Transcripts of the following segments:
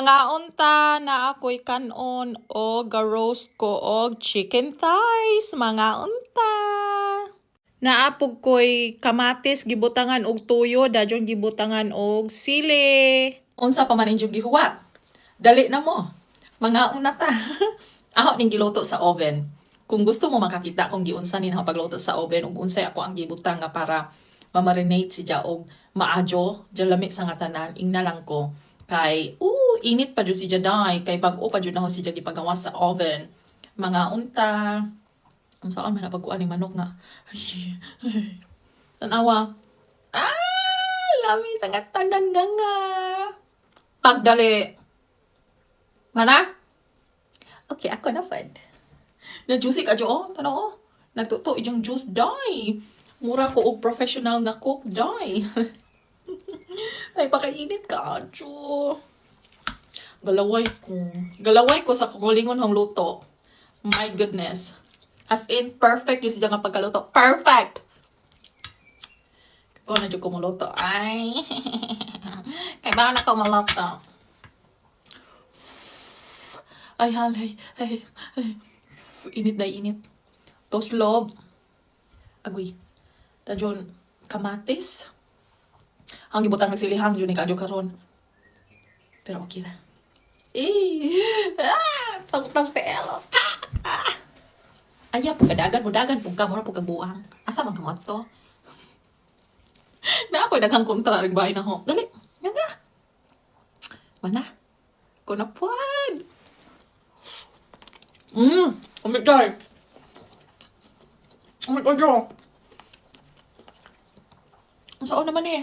Mangaon ta, naa ko'y kan-on og ga-roast ko og chicken thighs. Mangaon ta. Naa pud ko'y kamatis gibutangan og tuyo, dayon gibutangan og sili. Unsa pa man inyong gihuwat? Dali na mo. Mangaon na ta. Aho ning giluto sa oven. Kung gusto mo makakita kung giunsa ni nako pagluto sa oven ug unsay ako ang gibutang nga para ma-marinate siya og maayo, diyan lami sa nga tanan, ingna lang ko. Kay, init pa jud si Jaday, kay bag-o pa jud nako siya gipagawas sa oven. Mangaon ta. Unsaon man na pagkuan ning manok nga. Ay, ay. Tanawa. Ah, lami sa nga tanan nga nga. Pagdali. Mana? Okay, ako na pad. Na juicy ka oh. Tanaw oh. Nagtuto ijang juice day. Mura ko og professional nga cook day. Ay, pakainit ka, adyo. Galaway ko. Galaway ko sa kaugalingon hong luto. My goodness. As in, perfect yung siya nga pagkaluto. Perfect! Ko na jud ko muluto. Ay. Kay ba na ko maluto. Ay, halay. Ay, ay. Init na init. Toslob. Agoy. Dajon, kamatis. Ang gibutang ng silihang jud ni kadyo karon. Pero okay ra. Eh, ah, tong si Elo. Ah. Ayaw po kadagan mo dagan po ka mura po buang. Asa man ka mo to? Na ako daghang kontra ring bahay na ho. Dali. Nga nga. Mana? Ko na puan. Umit day. Umit kayo. Ang saan naman eh.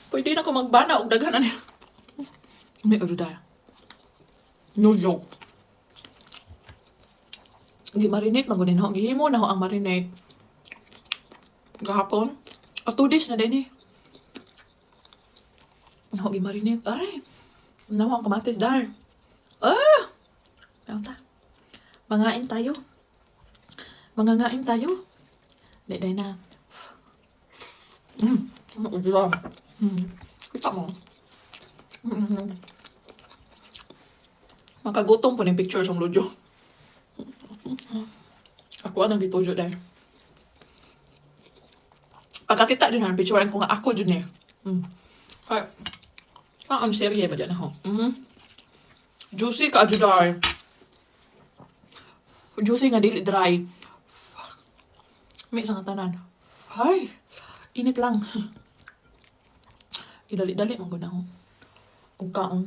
Pwede na ko magbana og daghan ani. May day. No joke. Gi-marinate man gud ho. Gihimo na ho ang marinate. Gahapon. Ah, 2 days na din eh. Ho, gi-marinate. Ay, nawa ang kamatis dar. Ah! Tama ta. Mangain tayo. Mangangain tayo. Dai, dai na. Ano Kita mo. Makagutom po ng picture sa ludyo. Ako anang gitujo dahil. Pagkakita dyan ang picture ko nga ako dyan eh. Kaya, ang serye ba dyan ako? Juicy ka dyan dahil. Juicy nga dili dry. May isang tanan. Hay, init lang. Idali-dali man gud ako. Ug kaon.